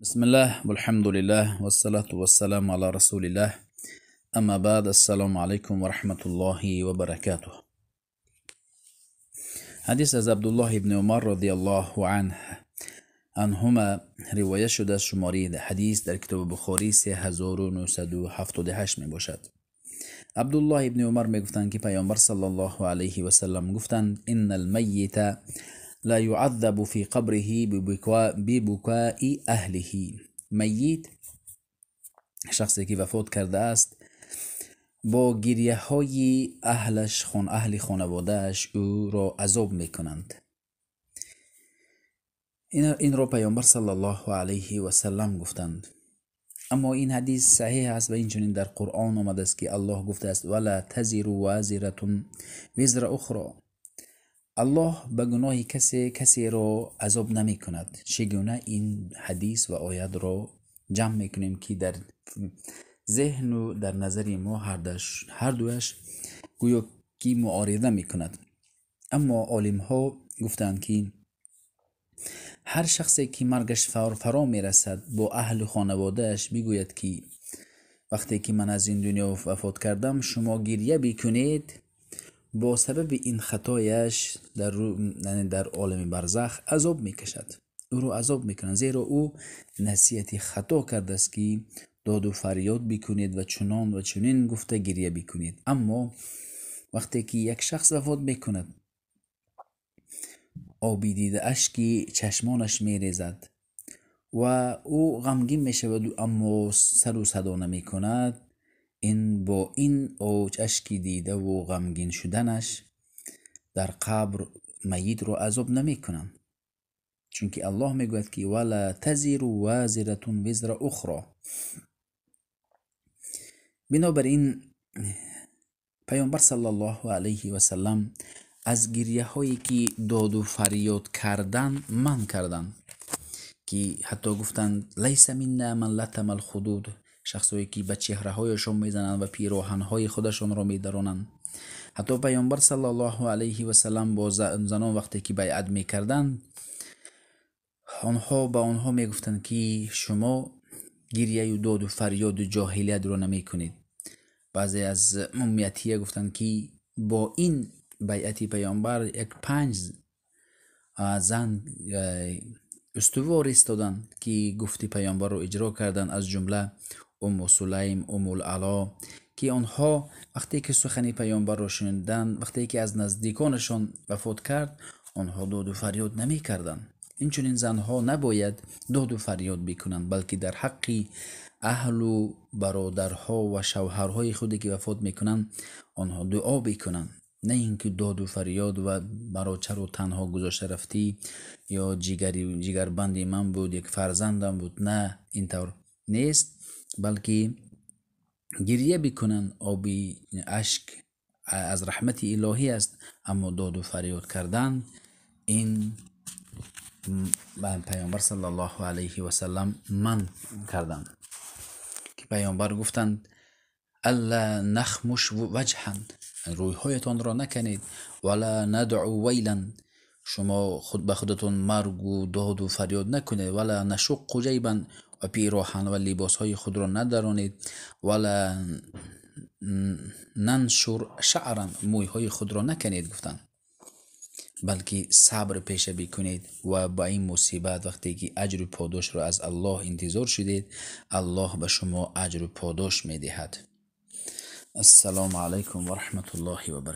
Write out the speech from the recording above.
Бисмиллаҳ, валҳамдулиллаҳ, вассалату вассаламу ала расулиллаҳ. Амма баъд, ассалому алайкум ва раҳматуллоҳи ва баракатуҳ. Ҳадис аз Абдуллоҳ ибни Умар радиаллоҳу анҳума ривоят шудааст. Шумораи ҳадис дар китоби Бухорӣ 3978 мебошад. Абдуллоҳ ибни Умар мегуфтанд, ки Паёмбар саллаллоҳу алайҳи васаллам гуфтанд: иннал маййита ла юаззабу фи қабриҳи бибукаи аҳлиҳи. Маййит, шахсе ки вафот кардааст, бо гирьяҳои аҳлаш, аҳли хонаводааш ӯро азоб мекунанд. Инро Паёмбар саллаллоҳу алайҳи васаллам гуфтанд. Аммо ин ҳадис саҳеҳ аст ва инчунин дар Қуръон омадааст, ки Аллоҳ гуфтааст: вала тазиру вазиратун визра ухро. Аллоҳ ба гуноҳи касе касеро азоб намекунад. Чӣ гуна ин ҳадис ва оятро ҷамъ мекунем, ки дар зеҳну дар назари мо ҳардуяш гӯё ки муорида мекунад? Аммо олимҳо гуфтанд, ки ҳар шахсе ки маргаш фаро мерасад, бо аҳлу хонаводааш бигӯяд, ки вақте ки ман аз ин дунё вафот кардам, шумо гирья бикунед, бо сабаби ин хатояш дар олами барзах азоб мекашад, ӯро азоб мекунанд, зеро ӯ насиҳати хато кардааст, ки доду фарёд бикунед ва чунон ва чунин гуфта гирья бикунед. Аммо вақте ки як шахс вафот мекунад, оби дида, ашки чашмонаш мерезад ва ӯ ғамгин мешавад, аммо сару садо намекунад. Ин бо ин ашки дидаву ғамгин шуданаш дар қабр майитро азоб намекунанд, чунки Аллоҳ мегӯяд, ки вала тазиру вазиратун визра ухро. Бинобар ин Паёмбар саллаллоҳу алайҳи васаллам аз гирьяҳое ки доду фарёд кардан манъ карданд, ки ҳатто гуфтанд: лайса минна ман латама алхудуд, шахсое ки ба чеҳраҳояшон мезананд ва пироҳанҳои худашонро медаронанд. Ҳатто Паёмбар саллаллоҳу алайҳи васаллам бо занон вақте ки байъат мекарданд, онҳо ба онҳо мегуфтанд, ки шумо гирьяю доду фарёду ҷоҳилиятро намекунед. Баъзе аз уммиятия гуфтанд, ки бо ин байъати Паёмбар як 5 зан устувор истоданд, ки гуфти Паёмбарро иҷро карданд, аз ҷумла Умму Сулайм, Уммул Ало, ки онҳо вақте ки сухани Паёмбарро шуниданд, вақте ки аз наздиконашон вафот кард, онҳо доду фарёд намекарданд. Инчунин занҳо набояд доду фарёд бикунанд, балки дар ҳаққи аҳлу бародарҳо ва шавҳарҳои худе ки вафот мекунанд, онҳо дуо бикунанд, на ин ки доду фарёд ва маро чаро танҳо гузошта рафтӣ, ё ҷигарбанди ман буд, як фарзандам буд. На, ин тавр нест, балки гирья бикунанд, оби ашк аз раҳмати илоҳӣ аст, аммо доду фарёд кардан ин Паёмбар саллаллоҳу алайҳи васаллам манъ карданд, ки Паёмбар гуфтанд: алла нахмуш ваҷҳан, рӯйҳоятонро наканед, вала надъу вайлан, шумо худ ба худатон маргу доду фарёд накунед, вала нашуққу ҷайбан, ва пироҳан ва либосҳои худро надаронед, вала наншур шаъран, мӯйҳои худро наканед, гуфтанд, балки сабр пеша бикунед ва ба ин мусибат вақте ки аҷру подошро аз Аллоҳ интизор шудед, Аллоҳ ба шумо аҷру подош медиҳад. Ассалому алайкум ва раҳматуллоҳи ва баракатуҳ.